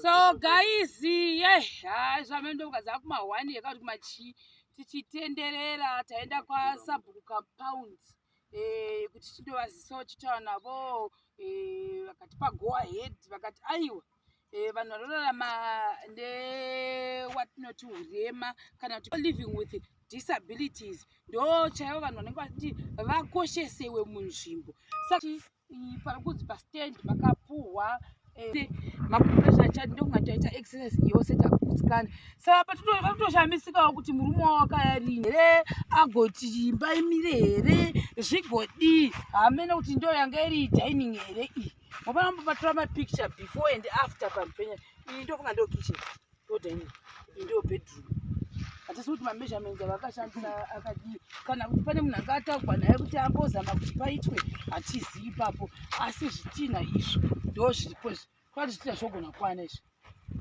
So guys, yeah, ah, zvamendo mukadzi kuma 1 yekati kuma chi tichitenderera taenda kwa sabhuku compound eh kuti tindovazisawo titaura navo eh vakatipa go ahead vakati aiwa eh vanhu vanorarama newatinoti urema kana kuti living with disabilities ndo chaivo vanhu vanenge vachiti vakoshesewe munzvimbo saka pari kunzi pastand makapuhwa eh, makompression achati ndokunga taita exercise yose takugutsikana saka patoshamisikawo kuti murume wavo akaya rini here agoti imba imire here zvigodii hamene kuti ndo yanga iri dining here iyi mofana mbobatora mapicture before and after pamupenya iyi ndofunga ndo kitchen ndo dining iyi ndo bedroom hatisi kuti mameasurements avakashandisa akadii kana kuti pane munhu anga atagwa naye kuti ambozama kuti paitwe hatizivi ipapo asi zvitinha izvo ndo zviripo izvi kwati zvitinha zvogona kukwana izvi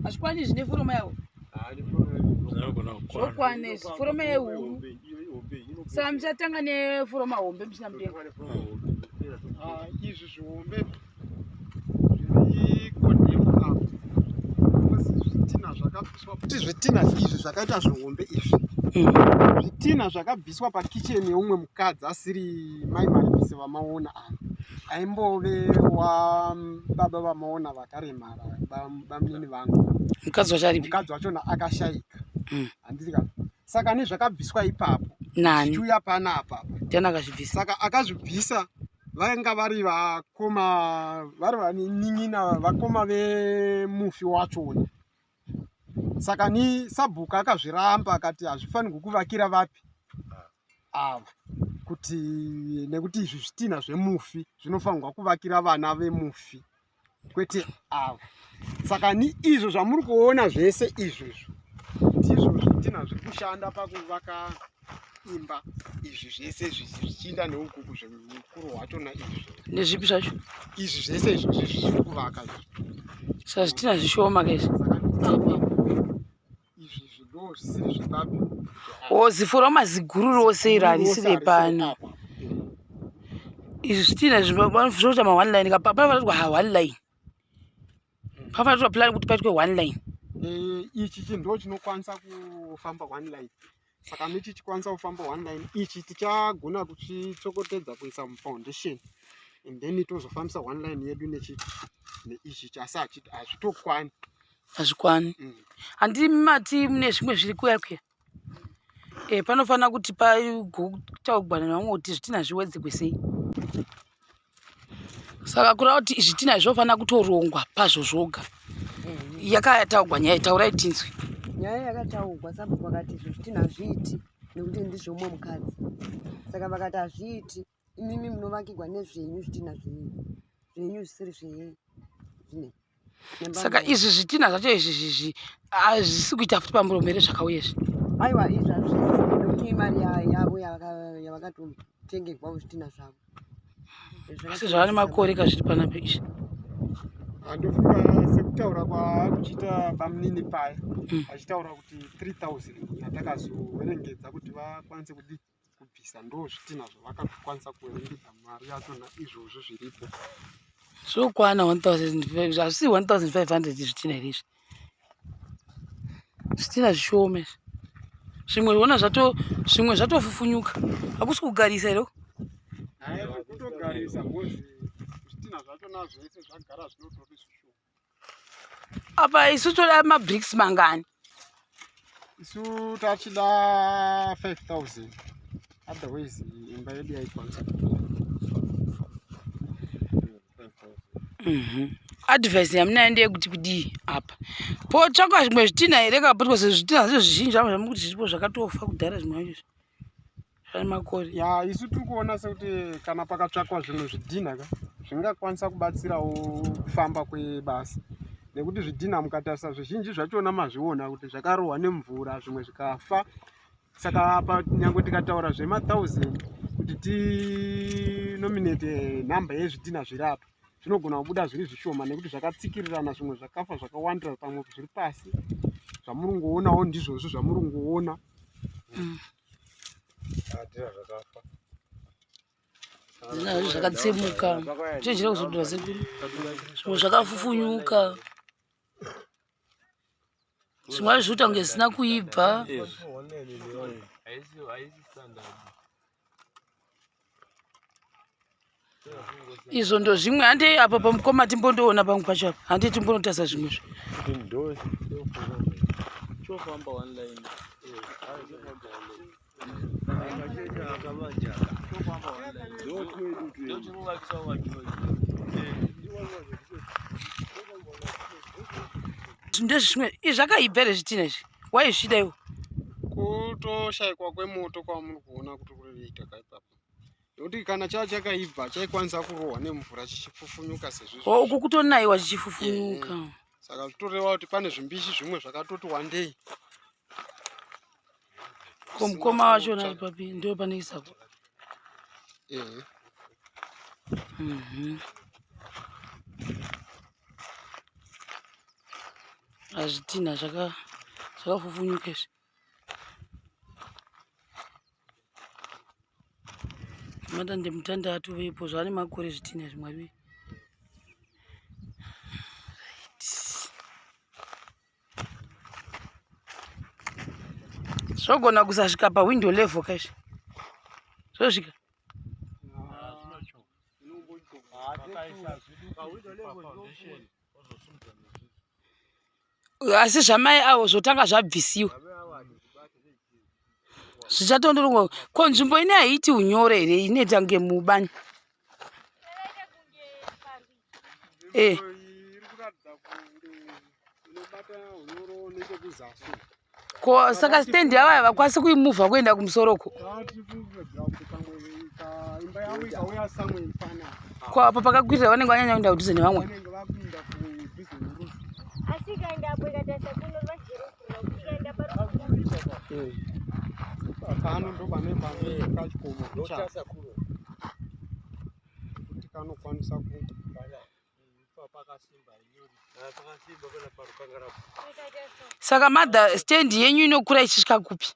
hazvikwani izvi neforoma yavo zvokwana izvi foroma yehuru saka muchatanga neforoma hombe muchina mudenga ah, izvi zvihombe zviri kodhemu apo zvitina zvakabviswa kuti zvitina izvi zvakaita zvihombe izvi hmm. zvitina zvakabviswa pakicheni yeumwe mukadzi asiri mai maripisi vamaona ava aimbove wababa vamaona vakaremara bamunini vangu mukadzi wacho aripi mukadzi wachona akashaika hmm. handiti ka saka nezvakabviswa ipapo nani zvichiuya panapa apa ndiani akazvibvisa saka akazvibvisa vainga vari vakoma vari vanin'ina vakoma vemufi wachona saka ni sabhuku akazviramba akati hazvifanirwi kuvakira vapi ava kuti nekuti izvi zvitinha zvemufi zvinofanirwa kuvakira vana vemufi kwete ava saka ni izvo zvamuri kuona zvese izvo izvo ndizvo zvitinha zviri kushanda pakuvaka imba izvi zvese izvi zvichiinda neukuku zvemukuru hwachona izvi ndezvipi zvacho izvi zvese izvi zvizvi zviri kuvaka izvi saka zvitinha zvishoma ka izvi izvi izvi ndo zvisiri zvepapi o ziforoma ziguru rose iro harisi repano izvi zvitinha zvinoita ma one line ka panofanirwa ha one line panofanirwa plan kuti paitwe one line eh, ichi chinhu ndo chinokwanisa kufamba one line saka michi chikwanisa kufamba one line ichi tichagona kuchitsokotedza kuisa mufoundation and then tozofambisa one line yedu nechi neichi asi hazvitokwani hazvikwani mm. handii mati mune zvimwe zviri kuya kuya e, panofanira kuti pagotaugwana nevamwe kuti zvitina zviwedzegwe sei saka kureva kuti zvitina zvofanira kutorongwa pazvo zvoga mm. yakataugwa nyaya taurai tinzwi nyaya yakataugwa sabhuku vakati izvo zvitina hazviiti nekuti ndizvomwe mukadzi saka vakati hazviiti imimi munovakigwa nezvenyu zvitina zvenyu zvenyu zvisiri zvenyu zvine saka izvi zvitina zvacho izvi zvizvi hazvisi kuita futi pamuromo here zvakauya izvi aiwa izvi hazvisi nekuti imari yavo yavakatotengerwawo zvitina zvavo asi zvava nemakore ka zviri panapa izvi andofunga sekutaura kwakuchiita bamunini paya hmm. achitaura kuti 3000 yatakazoverengedza kuti vakwanise kudii kubvisa ndo zvitinha zvavakakwanisa kuverengedza mari yacho naizvozvo zviripo zvokwana 1000 hazvisi 1500 zvitinha here izvi zvitinha zvishoma izvi zvimwe ona zvato zvimwe zvatofufunyuka hakusi kugarisa here kutogarisa bhozi zvitinha zvachona zvese zvagara zvinotori zvishoma apa isu toda mabricks mangani isu tachida 5000 otherwise imba yedu yaikwanisa mhm. advice yamunayo ndeyekuti kudii apa potsvakwa zvimwe zvitinha here kapotwa sezvitinha zvo zvizhinji zvamwe zvamukuti zviripo zvakatofa kudhara zvimwe zvacho zvane makore ya isu tiri kuona sekuti kana pakatsvakwa zvimwe zvidhinha ka zvingakwanisa kubatsirawo kufamba kwebasa nekuti zvidhinha mukatarisa zvizhinji zvachona mazviona kuti zvakarohwa nemvura zvimwe zvikafa saka apa nyange tikataura zvemathousand kuti tinominate nhamba yezvidhinha zviri apa zvinogona kubuda zviri zvishoma nekuti zvakatsikirirana zvimwe zvakafa zvakawandira pamwe zviri pasi zvamuri ngoonawo ndizvozvo zvamuri ngoona mm. Zvakatsemuka chenjera kuzodura sekuru zvimwe zvakafufunyuka. Zvimwe zvacho zvikuita kunge zvisina kuibva. Izvo ndozvimwe hande apa pamukoma timbondoona pamwe pacho apa hande timbonotasa zvimwe zvo. Ndezvimwe izvi zvakaibva here zvitina izvi waizvida iwe? Kutoshaikwa kwemoto kwamuri kuona kuti kurikuita kaipapa nekuti kana chaa chakaibva chaikwanisa kurohwa nemvura chichifufunyuka sezvizvi. Oh, uku kutonaiwa chichifufunyuka. Saka zvitoreva kuti pane zvimbishi zvimwe zvakatoti wandei. Ko mukoma wacho ari papi? Ndiwo pane isapo. Ehe. Hazvitinha zvaka zvakafufunyuka izvi. Matande mutande atovepo zvane makore zvitinha izvi Mwari wee. Right. Zvogona kusasvika pawindow level kaizvi. Zvosvika. Asi zvamai avo zvotanga zvabvisiwa. Zvichatondorongwa. Ko nzvimbo ine haiti unyoro here inoita kunge mubani. Eh. Ko saka stand yavo havakwanisi kuimuvha kuenda kumusoro uko. Ko apo pakakwirira vanenge vanyanya kuenda kudhuze nevamwe. Pano ndo pane pane kachikomo kuti kanokwanisa ku Saka mother stand yenyu inokura ichisvika kupi?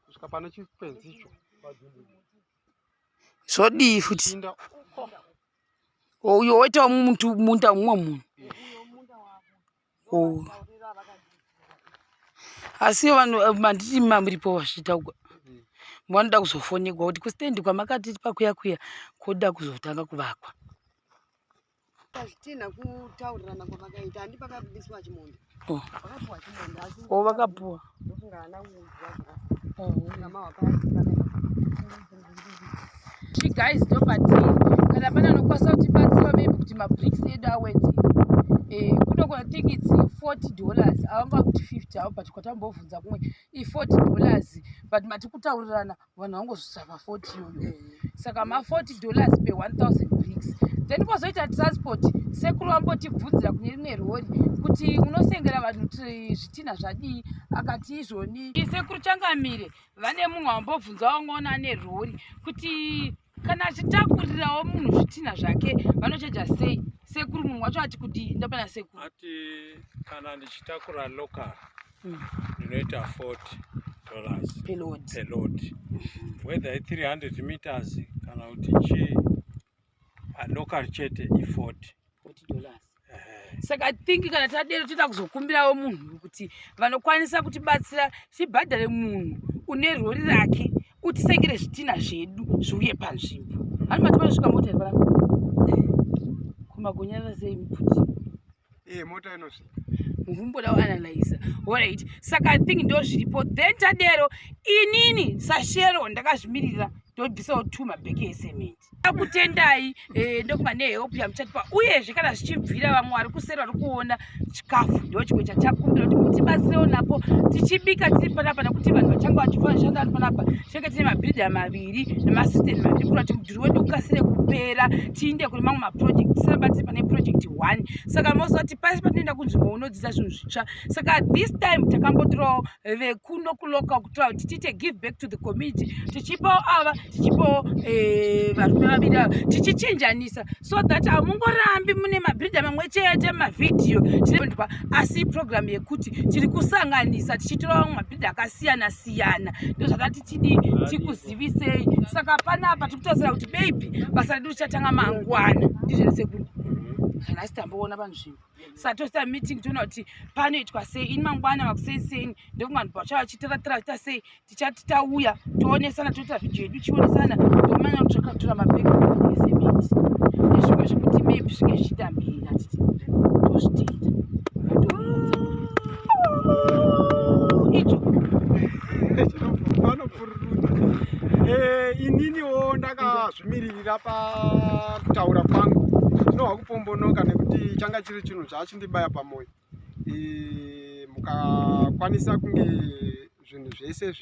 Kusvika pane chikwenzi icho. Zvodii futi? Uyo woitawo munda mumwe munhu. Oh. Asi vanhu eh, manditi mamuripo vazviita uko. Vanoda kuzofonegwa kuti kustendi kwamakati pakuya kuya koda kuzotanga kuvakwa. Zvitinha kutaurirana kwavakaita handi pakabudiswa chimombe. Oh. Vakapuwa chimombe asi Oh, vakapuwa. ndofunga haana kuudzwa Oh. zvakama wakavaka Guys ndopatiri kana pane anokwanisa kutibatsira maybe kuti mabricks edu awedzere eh, kunogona think its 40 dollars avanga kuti 50 avo but kwatambovhunza kumwe i40 dollars but mati kutaurirana vanhu vangozvisava 40 iyoyo saka ma 40 dollars per 1000 bricks then kwozoita transport sekuru vambotibvunzira kune rimwe rori kuti unosengera vanhu zvitinha zvadii akati izvoni sekuru changamire vane munhu wambobvunza wangoona ane rori kuti kana achitakurirawo munhu zvitinha zvake vanochaja sei sekuru munhu wacho ati kudii ndapana sekuru ati kana ndichitakura local ndinoita 40 dollars per load per load whether i300 meters kana kuti chii local chete i40 40 dollars saka I think kana tadero toda kuzokumbirawo munhu kuti vanokwanisa kutibatsira tibhadhare munhu une rori rake utisengere zvitina zvedu zviuye panzvimbo. Hani mati panosvika mota here panapa? Kumagonyarara sei mupfuti? Eh, mota inosvika. Mumboda kuanalyza. Alright. Saka I think ndo zviripo. Then tadero inini saShero ndakazvimirira ndobvisawo 2 mabheke esemende. Kutendai eh, ndokuva nehelp yamuchatipa uyezve kana zvichibvira vamwe vari kuseri vari kuona chikafu ndo chimwe chatakumbira kuti mutibatsirewo napo tichibika tiri panapa nekuti vanhu vachange vachishanda vari panapa tinenge tine mabhiridha maviri nemasisteni maviri kuita kuti mudhuri wedu ukasire kupera tiinde kune mamwe maproject tisaramba tiri pane project one. Saka moziva kuti pasi patinoenda kunzvimbo unodzidza zvinhu zvitsva saka this time takambotorawo vekuno kulocal kutora kuti tiite give back to the community tichipawo ava tichipawo eh, varume vaviri ava tichichinjanisa so that hamungorambi mune mabhiridha mamwe chete mumavhidhiyo tinendwa asi program yekuti Tiri kusanganisa tichitora vamwe mabhiridha akasiyana siyana, ndozvatati tidi tikuzivisei. Saka panapa tiri kutarisira kuti maybe basa redu richatanga mangwana, ndizvo sekuru? Nhasi tamboona panzvimbo, saka toita meeting toona kuti panoitwa sei. Ini mangwana makuseni ndokunga vanhu vachava vachitaratara vachiita sei, tichati tauya toonesana, toita vhidhiyo yedu chionesana, tomanya kutsvaka kutora mabhegi esemiti nezvimwe zvekuti maybe zvinge zvichiita mberi. Hatiti tozvitenda icho. Vanopururudza. Ininiwo ndakazvimiririra pakutaura kwangu, ndinohwa kupombonoka nekuti changa chiri chinhu chaachindibaya pamwoyo. Mukakwanisa kunge zvinhu zvese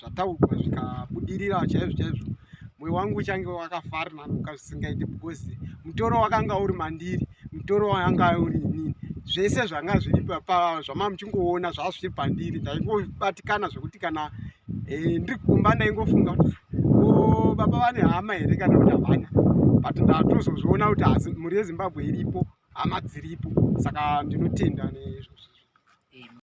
zvataurwa zvikabudirira chaizvo chaizvo, mwoyo wangu uchange wakafarinanuka zvisingaiti, because mutoro wakanga uri mandiri, mutoro wanga uri inini. Zvese zvanga zviri zvama muchingoona zvava zviri pandiri. Ndaingobatikana zvekuti kana ndiri kumba ndaingofunga kuti o baba vane hama here kana kuti havana, but ndatozozviona kuti hasi mhuri yeZimbabwe iripo, hama dziripo. Saka ndinotenda neizvozvo.